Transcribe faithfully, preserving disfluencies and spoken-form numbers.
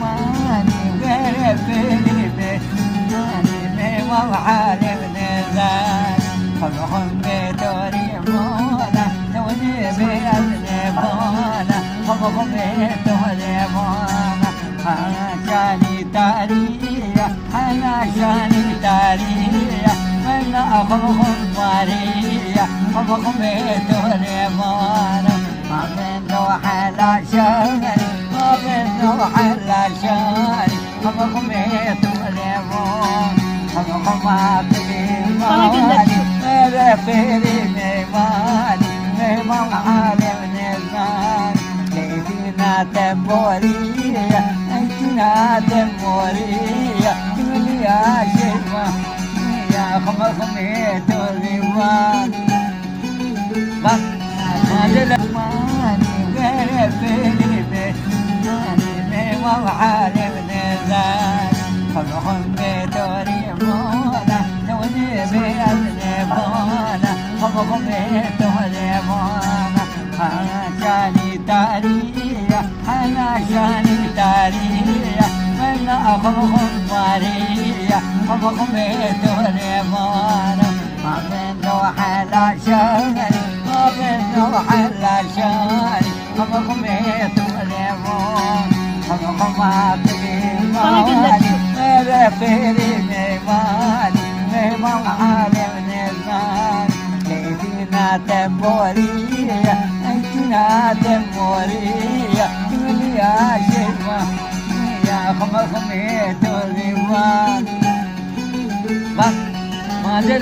Mani were pêrî me, mani me wa alem nezan. Xum xum be torî mona, tewne be ez ne bona. Xum xum be torî mona, ha şanî tarî ya, hena şanî tarî ya. Mena xum xum warî ya, xum xum be torî mona. Xum xum be torî mona. Bak, mani were pêrî me, mani me wa alem nezan. Xum xum be torî mona, tewne be ez ne bona. Xum xum be torî mona, ha şanî tarî ya, hena şanî tarî ya. Mena xum xum warî ya, xum xum be torî mona. Mabendo hela şari, mabendo hela şari, xum xumê tu lemo, xum xuma bî mewali, mere pêrî meymanî, meyman alem nezan. Keyfîna te borîya, encîna te morîya, dulîya şêma, ya xum xumê tu lîwan. Bak, ma de